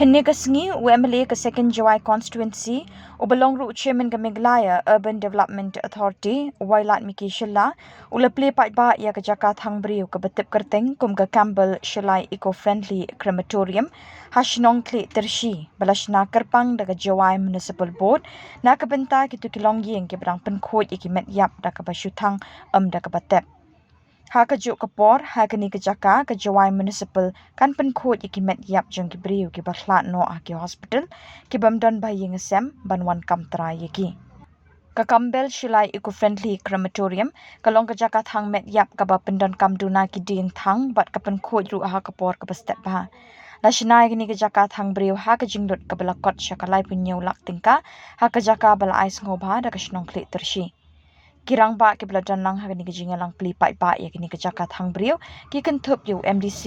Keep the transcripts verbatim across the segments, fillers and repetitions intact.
Hynne ka sngi u M L A ka Second Jowai Constituency, uba long ruh u Chairman ka Meghalaya Urban Development Authority, u Wailadmiki Shylla, u la plie paidbah ïa ka jaka thang briew kaba tip kyrteng kum ka Campbell Shullai Eco Friendly Crematorium ha shnong Khlieh Tyrshi, ba la shna kyrpang da ka Jowai Municipal Board na ka bynta kito ki longïing kiba dang pynkhuid ïa ki met ïap da kaba shu thang, ym da kaba tep. Ha kajuh ka por, ha kane ka jaka, ka Jowai Municipal kan pynkhuid ïa ki met ïap jong ki briew kiba khlad noh ha ki hospital, ki bym don ba ïing sem ban wan kam trai ïa ki. Ka Campbell Shullai Eco Friendly Crematorium ka long ka jaka thang met ïap kaba pyndonkam duna ki dieng thang bad ka pynkhuid ruh ha ka por kaba step bha. La shna ïa kane ka jaka thang briew ha ka jinglut kaba la kot sha ka laiphew hynñiew lak tyngka, ha ka jaka ba la ai sngewbha da ka shnong Khlieh Tyrshi. Ki rangbah kiba la don lang ha kane ka jingïalang plie paidbah ïa kane ka jaka thang briew ki kynthup ïa u M D C,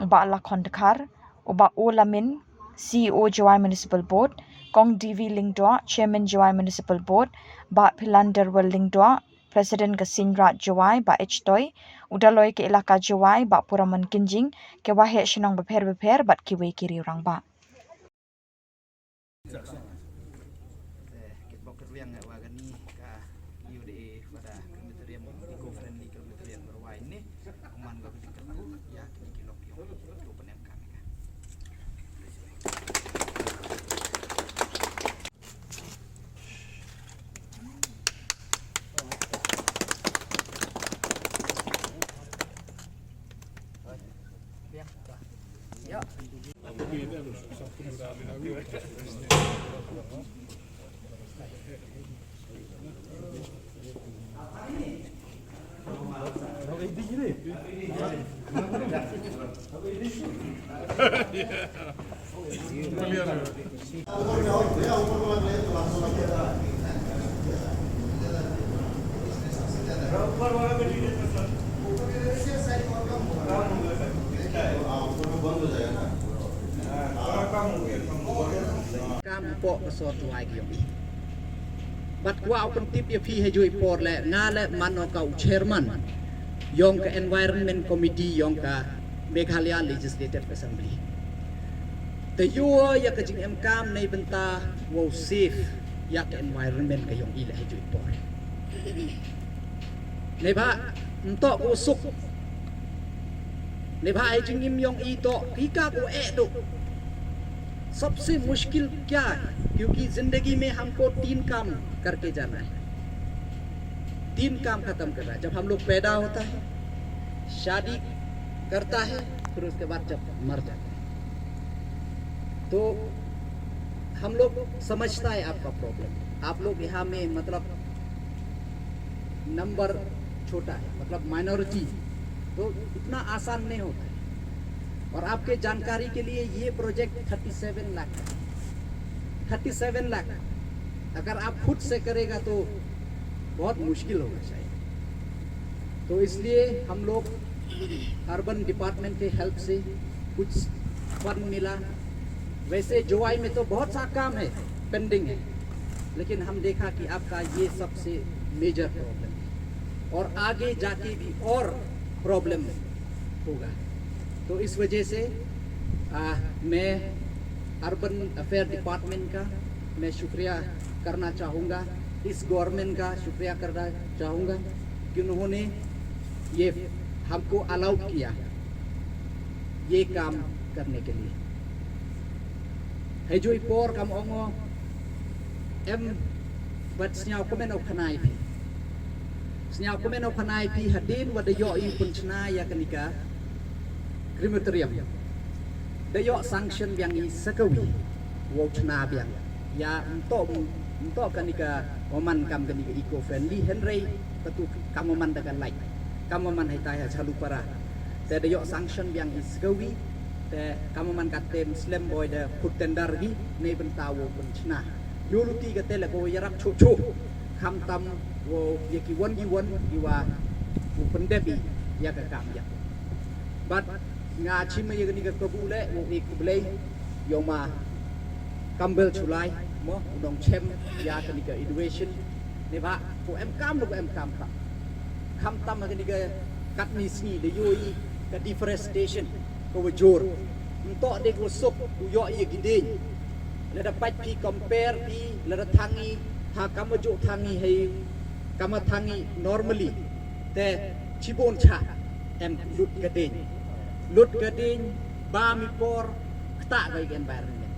u Bah Lakhon Dkhar, u Bah O Lamin, C E O Jowai Municipal Board, Kong D V Lyngdoh, Chairman Jowai Municipal Board, Bah Philanderwel Lyngdoh, President ka Seiñraij Jowai, Bah H Toi, u Daloi ka Elaka Jowai, Bah Puramon Kynjing, ki waheh shnong bapher bapher bad kiwei ki riew rangbah. Te, kit bok kit wiang wa gani ka U D A wa da crematorium, eco friendly crematorium wa ini, kuman wa kit kit aku, ya, kit kit lok yong, tu penem kami ka. Kam hapoh ka sor Jowai ka yong i. Bad kwah u pyntip ïa phi ha juh i por leh, nga leh man o ka u chairman yong ka Environment Committee yong ka Meghalaya Legislative Assembly. Te ïoh ïa ka jingem kam neibynta wow save ïa ka environment ka yong i leh ha juh i por. Neibhah ntok u suk. Neibhah ha jingim yong i to, ki ka ko eh to. सबसे मुश्किल क्या है? क्योंकि जिंदगी में हमको तीन काम करके जाना है। तीन काम खत्म करना है। जब हम लोग पैदा होता है, शादी करता है, फिर उसके बाद जब मर जाता है। तो हम लोग समझता है आपका प्रॉब्लम। आप लोग यहाँ में मतलब नंबर छोटा है, मतलब माइनॉरिटी, तो इतना आसान नहीं होता है। और आपके जानकारी के लिए, ये प्रोजेक्ट थर्टी सेवन लाख का है। थर्टी सेवन लाख, अगर आप खुद से करेगा तो बहुत मुश्किल होगा शायद। तो इसलिए हम लोग अर्बन डिपार्टमेंट के हेल्प से कुछ फंड मिला। वैसे जोवाई में तो बहुत सा काम है, पेंडिंग है, लेकिन हम देखा कि आपका ये सबसे मेजर प्रॉब्लम है और आगे जाके भी और प्रॉब्लम होगा। तो इस वजह से, आ, मैं अर्बन अफेयर डिपार्टमेंट का मैं शुक्रिया करना चाहूँगा, इस गवर्नमेंट का शुक्रिया करना चाहूँगा कि उन्होंने ये हमको अलाउ किया ये काम करने के लिए। Ha juh i por kam ong o, em, bad sñiaw kmen o khana i phi. Sñiaw kmen o khana i phi hadien wa da yoh i u pynchna ïa kani ka crematorium. Da yoh sanction biang i sa kawi wow chna biang. Ïa nto, nto kani ka oman kam kani ka eco friendly, hynrei katu kam oman da ka lait. Kam oman haitai ha Jhalupara. Te da yoh sanction biang i sa kawi. Te kam oman ka tem slem boi da put tender gi neibynta wow pynchna. Ïoh luti ka te la ko ïarap chuh chuh. Khamtam wow ïa ki wan ki wan ki wa u pyndep i ïa ka kam ïa. Bad nga chim ïa kani ka kabu leh, u i khublei ïa u ma Campbell Chulai, mo, u nongchem ïa kani ka innovation. Neibhah ko em kam, ko em kam ka. Khamtam ha kani ka katni sngi da yoh i ka deforestation ka wa jur. Nto de ko suk u ïoh ïa ki ding. Lada pait phi compare phi lada thangi ha kama ju thangi hei kama thangi normally. Te chibun cha em lut ka ding. Lut ka ding ba mi por kta ga environment.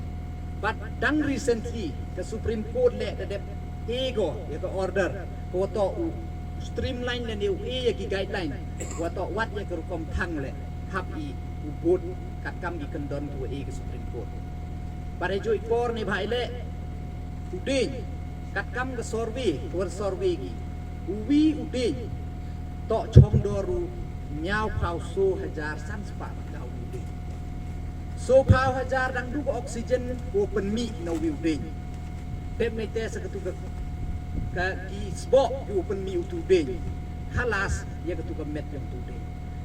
But dang recently ka Supreme Court le da dep ego ïa ka order ko to u streamline ne u e ïa ki guideline ko to wat ïa ka rukom thang le hap i u bud kat kam ki kyndon ko e ka Supreme Court. Bare joi por ne bhai le u ding kat kam ka survey ko survey ki u wi u ding to chong doru ñiaw phaw so hajar san spah ka u ding. So phaw hajar dang du ka oxygen ko pynmih na u wi u ding. Tep ne te sa ka tu ka ki sbok ki u pynmih u tu ding. Khalas ïa ka tu ka met ïa u tu ding.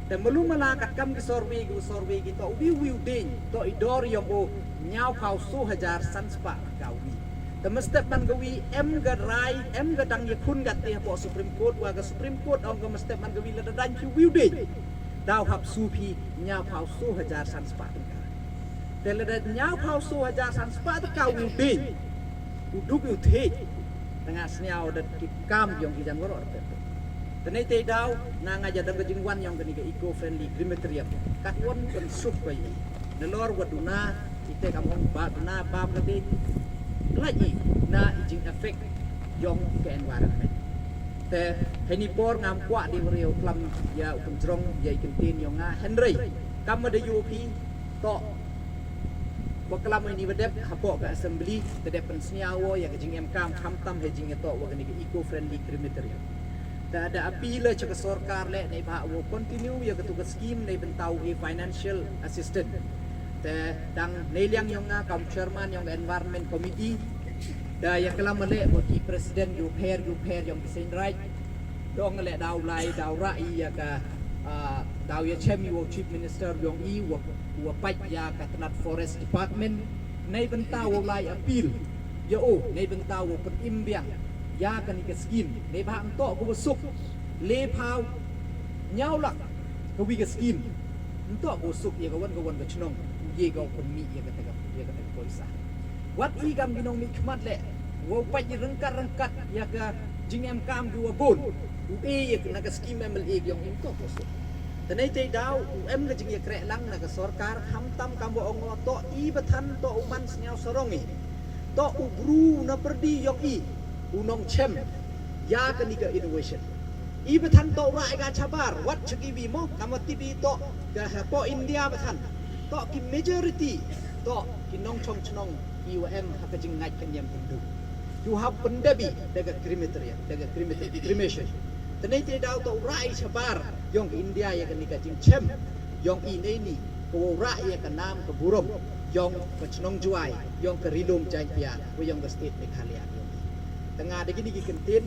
Te malu mala kat kam ki survey ki u survey ki to u wi u wi u ding to i dor ïa u ñiaw phaw so hajar san spah ka u wi. Te mestep man ka wi em ka rai em ka dang ïa khun ka te hapoh Supreme Court wa ka Supreme Court ong ka mestep man ka wi lada dang ki u wi u ding. Daw hap su phi ñiaw phaw so hajar san spah tyngka. Te lada ñiaw phaw so hajar san spah tyngka u wi u ding. U duk u thik. Tanga sniaw da ki kam yong ki jam gorok da pet. Tene te daw na nga ja da ka jingwan yong kani ka eco friendly crematorium. Kat wan kan suk bai. Nalor wa duna ite kam ong ba duna bam ka ding. Lagi na i jing effect yong ka environment. Te heni por ngam kwah di wari u klam ya u penjrong ya i kentin yong nga Henry. Kam da yu phi to Wa klam ini wa dep hapoh ka assembly te dep pynsniaw ïa ka jingem kam khamtam he jingïatoh wa kani ka eco friendly crematorium. Te da appeal cha ka sorkar le ne ba wa continue ïa ka tu ka scheme ne bynta u e financial assistance. Te dang ne liang yong nga kam chairman yong ka environment committee da ïa klam le wa ki president yu pher yu pher yong ki seng rai. Dong le daw lai daw ra i ïa ka daw ïa chem ïa u chief minister yong i wa wa pait ïa ka tnat forest department. Nei bynta wa lai appeal ïa u nei bynta wa pyn im biang ïa kani ka scheme nei ba hang to ko suk le phaw ñiaw lak ka wi ka scheme. Nto ko suk ïa ka wan ka wan ka chnong u ye ka pynmih ïa ka tega ïa ka tega poisa. Wat i kam ki nongmihkhmat le wa u pait ryngkat ryngkat ïa ka jingem kam ki wa bun u e ïa na ka scheme M L A ki ong im to ko suk. Tene te daw u em ka jingïakreh lang na ka sorkar khamtam kam wa ong to i bathan to u man sniaw sarong i to u bru na perdi yong i u nongchem ïa kani ka innovation. I bathan to ra i ka chabar wat chaki bi mo kam wa tibi to ka hapoh India bathan to ki majority to ki nongchong chnong ki wa em ha ka jingngait ka niam Hindu. Yu hap pyndebi da ka crematorium da ka crematorium cremation. Tene te daw to ra i chabar yong ka India ïa kani ka jingchem yong i nei ni ko ra ïa ka nam ka burom yong ka chnong Jwai yong ka rilum Jaintia ko yong ka state Meghalaya yong i. Tanga da kini ki kentin.